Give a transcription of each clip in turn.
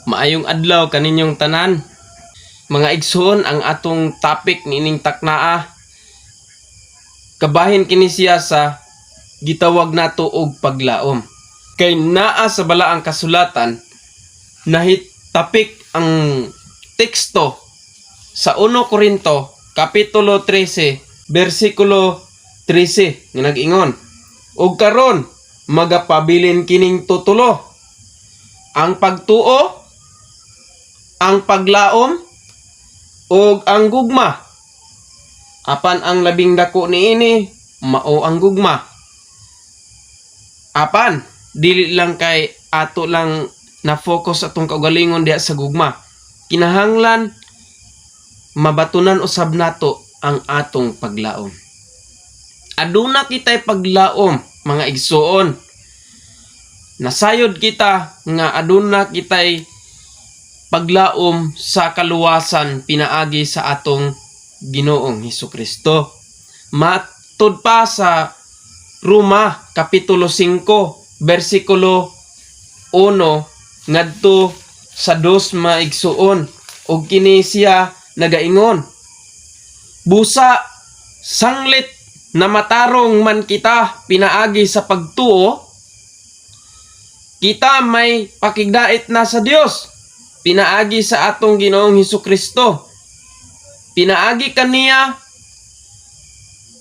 Maayong adlaw kaninyong tanan. Mga igsoon, ang atong topic niining taknaa, kabahin kini siya sa gitawag nato og paglaom. Kay naa sa balaang kasulatan, nahitapik ang teksto sa 1 Korinto kapitulo 13 bersikulo 13 nga nag-ingon, "Ug karon magapabilin kining tutulo: ang pagtuo, ang paglaom ug ang gugma. Apan ang labing dako niini mao ang gugma." Apan dili lang kay ato lang na focus atong kaugalingon diha sa gugma. Kinahanglan mabatunan usab nato ang atong paglaom. Aduna kitay paglaom, mga igsuon. Nasayod kita nga aduna kitay paglaom sa kaluwasan pinaagi sa atong Ginoong Hesus Kristo. Matud pa sa Roma kapitulo 5 bersikulo 1 ngadto sa 2, mga igsuon, ug kini siya nagaingon, "Busa sanglit na matarong man kita pinaagi sa pagtuo, kita may pakigdait na sa Dios pinaagi sa atong Ginoong Hesus Kristo. Pinaagi kaniya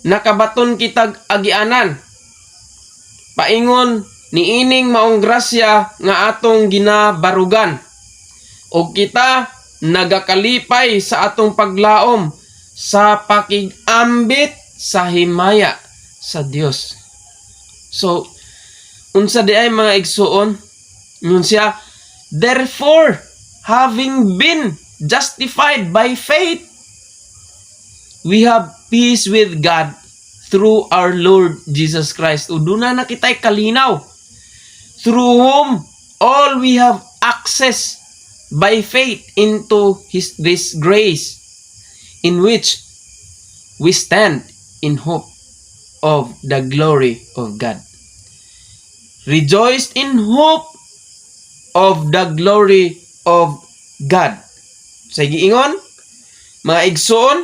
nakabaton kitag agianan paingon niining maong grasya nga atong ginabarugan, ug kita nagakalipay sa atong paglaom sa pakigambit sa himaya sa Dios." So unsa di ay, mga igsuon? Yun siya, "Therefore, having been justified by faith, we have peace with God through our Lord Jesus Christ." O duna na kita'y kalinaw. "Through whom all we have access by faith into His this grace in which we stand in hope of the glory of God." Rejoiced in hope of the glory of God. Sa giingon, mga igsoon,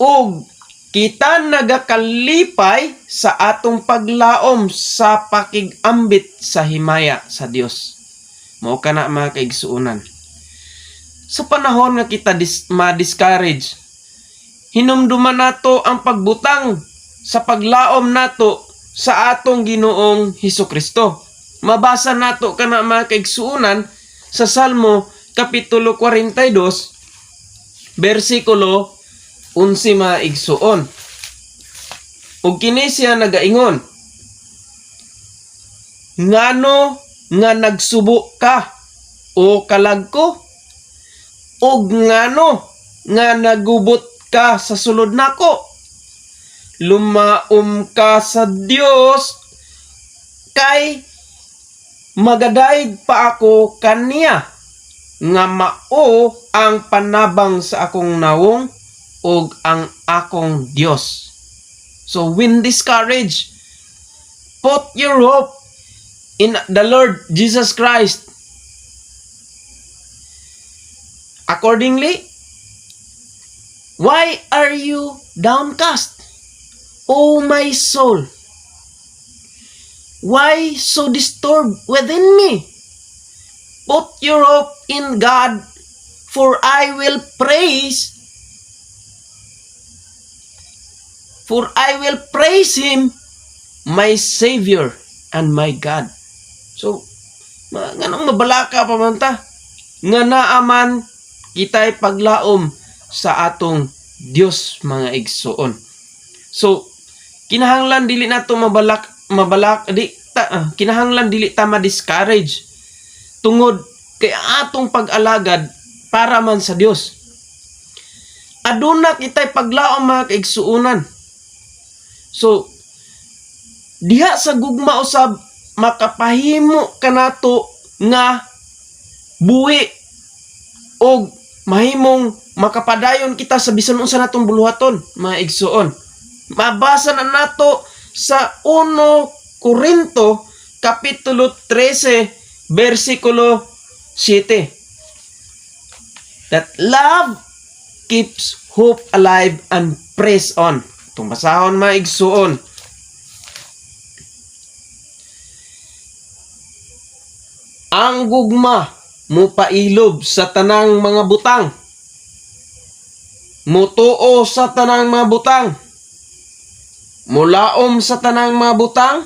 ug kita nagakalipay sa atong paglaom sa pakigambit sa himaya sa Dios. Mao kana, mga kaigsuonan. Sa panahon nga kita ma-discourage, hinumduman nato ang pagbutang sa paglaom nato sa atong Ginoong Hesus Kristo. Mabasa nato kana, mga kaigsuonan, sa Salmo kapitulo 42 bersikulo 11, mga igsuon. Ug kini siya nagaingon, "Ngano nga nagsubo ka, o kalag ko? Ug ngano nga nagubot ka sa sulod nako? Lumaom ka sa Dios, kay magadayeg pa ako kaniya nga mao ang panabang sa akong nawong ug ang akong Dios." So when discouraged, put your hope in the Lord Jesus Christ. Accordingly, "Why are you downcast, O my soul? Why so disturbed within me? Put your hope in God, for I will praise Him, my Savior and my God." So, nganong mabalaka pa man ta? Nga naaman kita'y paglaom sa atong Dios, mga igsuon. So, kinahanglan dili nato mabalak mabalak di ta, kinahanglan dili ta ma-discourage tungod kay atong pag-alagad para man sa Dios. Aduna kita'y paglaom, mga kaigsuonan. So diha sa gugma usab makapahimo kanato nga buhi og mahimong makapadayon kita sa bisan unsa natong buluhaton, mga igsuon. Mabasa na nato sa 1 Korinto kapitulo 13 bersikulo 7. That love keeps hope alive and press on. Itong basahon, mga igsuon. Ang gugma mupailob sa tanang mga butang. Mutuo sa tanang mga butang. Mulaom sa tanang mga butang.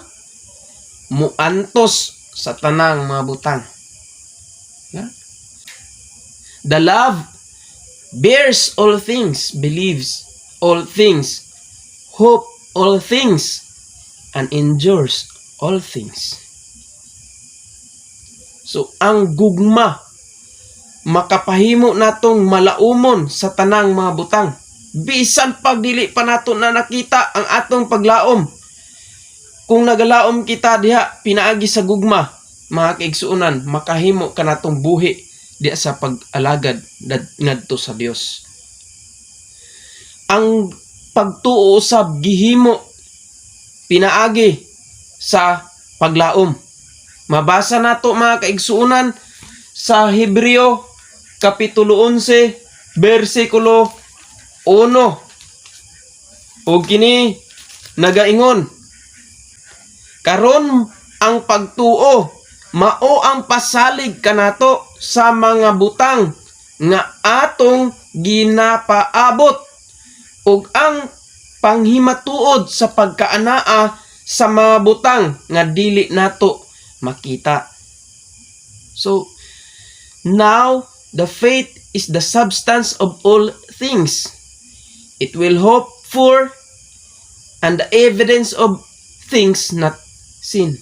Muantos sa tanang mga butang. Yeah? The love bears all things, believes all things, hope all things, and endures all things. So, ang gugma makapahimo natong malaumon sa tanang mga butang. Bisan pag dili pa nato na nakita ang atong paglaom. Kung nagalaom kita diha pinaagi sa gugma, mga kaigsuonan, makahimo ka natong buhi diha sa pag-alagad ngadto sa Dios. Ang pagtuo usab gihimo pinaagi sa paglaom. Mabasa nato, mga kaigsuonan, sa Hebreo kapitulo 11 bersikulo 1. Ug kini nagaingon, "Karon ang pagtuo mao ang pasalig kanato sa mga butang nga atong ginapaabot ug ang panghimatuod sa pagkaanaa sa mga butang nga dili nato makita." So now the faith is the substance of all things. It will hope for and the evidence of things not seen.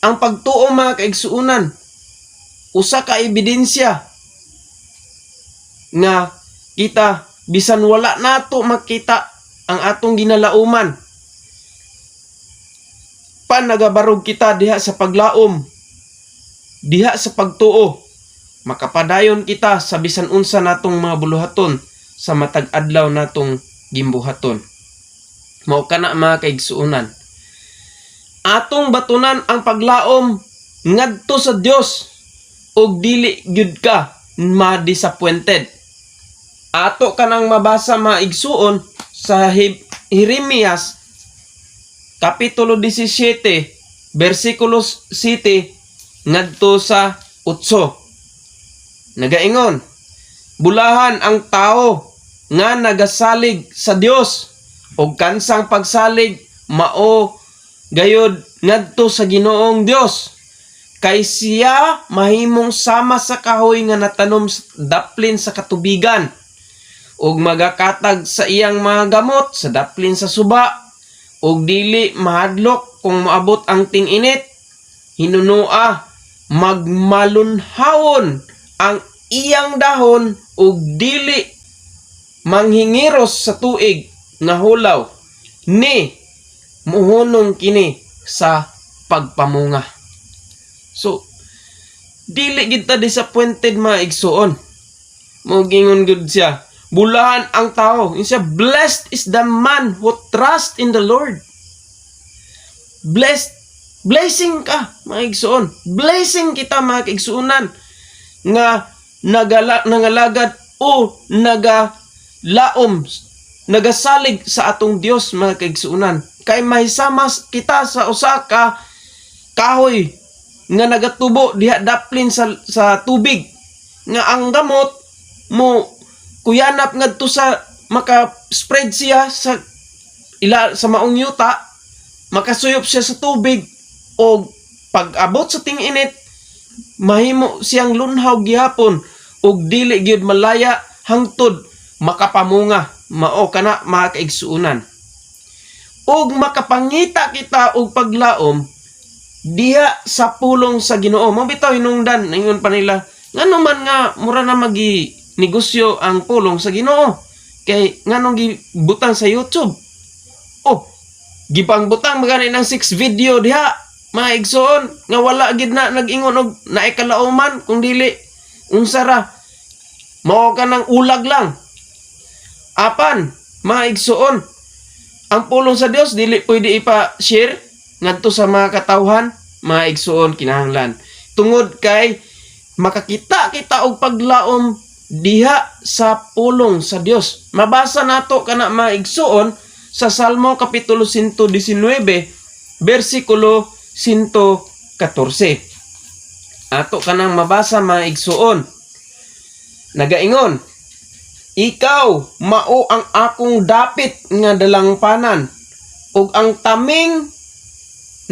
Ang pagtuo, mga kaigsuonan, usa ka ebidensya nga kita bisan wala nato makita ang atong ginalauman pan, nagabarog kita diha sa paglaom, diha sa pagtuo, makapadayon kita sa bisan unsa natong mga buluhaton sa matag adlaw natong gimbuhaton. Mao kana, mga kaigsuonan, atong batunan ang paglaom ngadto sa Dios ug dili gyud ka ma-disappointed. Ato kanang mabasa, mga igsuon, sa Jeremias kapitulo 17 bersikulo 7 ngadto sa 8. Nagaingon, "Bulahan ang tao nga nagasalig sa Dios ug kansang pagsalig mao gayod ngadto sa Ginoong Dios, kay siya mahimong sama sa kahoy nga natanom sa daplin sa katubigan ug magakatag sa iyang mga gamot sa daplin sa suba ug dili mahadlok kung moabot ang ting-init. Hinunua magmalunhawon ang iyang dahon ug dili manghingiros sa tuig nga hulaw, ni muhunong kini sa pagpamunga." So dili gid ta disappointed, mga igsuon. Mo gingon gud siya, bulahan ang tao. Ingon siya, "Blessed is the man who trust in the Lord." Blessed, blessing ka, mga igsuon. Blessing kita, mga kaigsuonan, nga nangalagad o nagalaom, nagasalig sa atong Dios, mga kaigsuonan. Kay mahisama kita sa usa ka kahoy nga nagatubo diha daplin sa tubig nga ang gamot mo kuyanap ngadto sa maka-spread siya sa ila sa maong yuta, makasuyop siya sa tubig o pag-abot sa ting-init mahimo siyang lunhaw gihapon ug dili gyud malaya hangtod makapamunga. Mao kana, mga kaigsuonan, ug makapangita kita og paglaom diha sa pulong sa Ginoo. Mo bitaw hinungdan, ingon pa nila, ngano man nga mura na magi negosyo ang pulong sa Ginoo, kay nganong gibutang sa YouTube? Oh, gipangbutang magani ng 6 video diha, mga igsoon, nga wala gid na nag-ingon og naay kalauman kung dili unsa ra, mao ka ng ulag lang. Apan, mga igsoon, ang pulong sa Dios dili pwede ipa-share ngadto sa mga katawhan, mga igsoon? Kinahanglan tungod kay Makakita kita og paglaom diha sa pulong sa Dios. Mabasa nato kana, mga igsuon, sa Salmo kapitulo 119 bersikulo 114. Ato kanang mabasa, mga igsuon. Nagaingon, "Ikaw mao ang akong dapit nga dalangpanan ug ang taming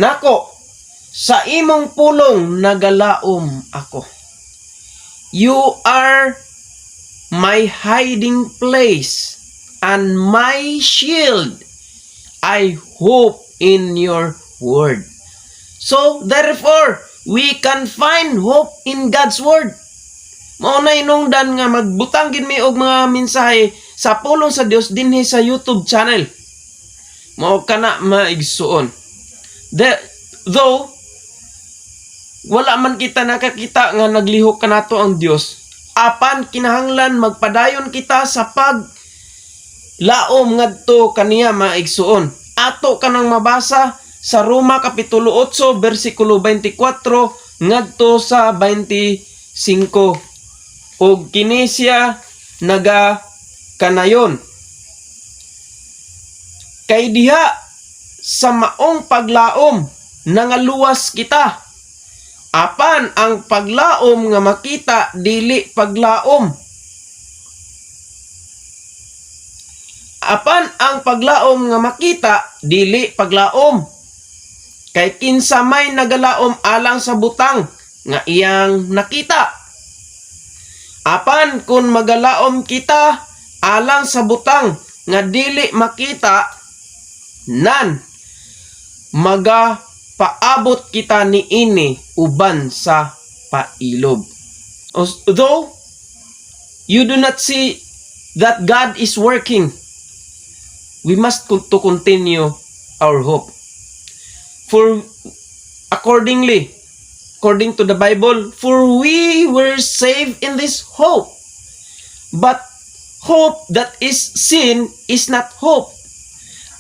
nako, sa imong pulong nagalaom ako." "You are my hiding place and my shield. I hope in your word." So, therefore, we can find hope in God's word. Mao na hinungdan nga magbutang gid mi og mga mensahe sa pulong sa Dios dinhi sa YouTube channel. Mao kana, mga igsuon. Though wala man kita nakakita nga naglihok kanato ang Dios, apan kinahanglan magpadayon kita sa pag laom ngadto kaniya, mga igsuon. Ato kanang mabasa sa Roma kapitulo 8 bersikulo 24 ngadto sa 25. Ug kini siya naga kanayon, "Kay diha sa maong paglaom nangaluwas kita. Apan ang paglaom nga makita dili paglaom. Apan ang paglaom nga makita dili paglaom. Kay kinsa may nagalaom alang sa butang nga iyang nakita? Apan kung magalaom kita alang sa butang nga dili makita, nan magapaabot kita niini uban sa pailob." Though you do not see that God is working, we must to continue our hope. For accordingly, according to the Bible, for we were saved in this hope. But hope that is seen is not hope.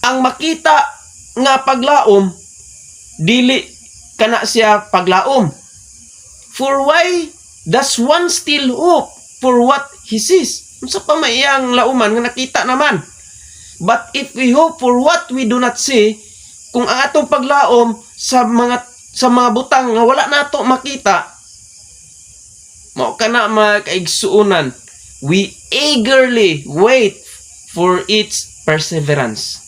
Ang makita nga paglaom, dili kana siya paglaom. For why does one still hope for what he sees? Unsa pa may iyang lauman nga nakita naman? But if we hope for what we do not see, kung ang atong paglaom sa mga butang nga wala nato makita, mao kana, mga kaigsuonan, we eagerly wait for its perseverance.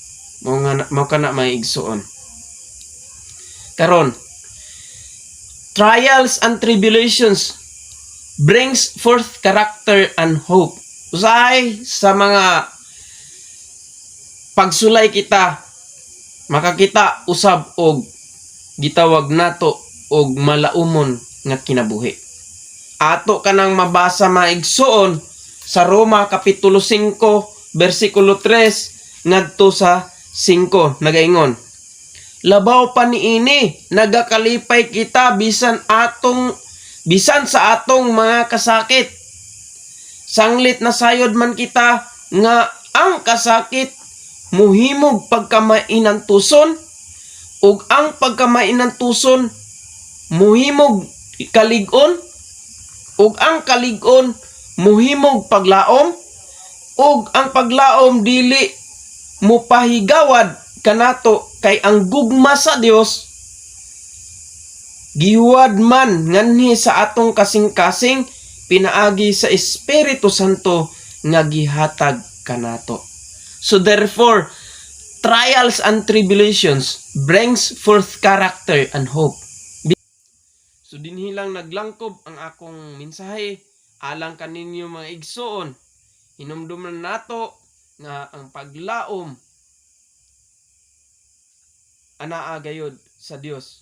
Mao kana, mga igsuon. Karon, trials and tribulations brings forth character and hope. Usahay sa mga pagsulay kita makakita usab og gitawag nato og malaumon nga kinabuhi. Ato kanang mabasa, mga igsuon, sa Roma kapitulo 5 bersikulo 3 ngadto sa 5. Nagaingon, "Labaw pa niini, nagakalipay kita bisan sa atong mga kasakit. Sanglit nasayod man kita nga ang kasakit muhimog pagkamainantuson ug ang pagkamainantuson muhimog kalig-on ug ang kalig-on muhimog paglaom ug ang paglaom dili mupahigawad kanato, kay ang gugma sa Dios gihuwad man nganhi sa atong kasing-kasing pinaagi sa Espiritu Santo nga gihatag kanato." So therefore, trials and tribulations brings forth character and hope. So dinhi lang naglangkob ang akong mensahe alang kaninyo, mga igsuon. Hinumduman nato nga ang paglaom anaa gayod sa Dios.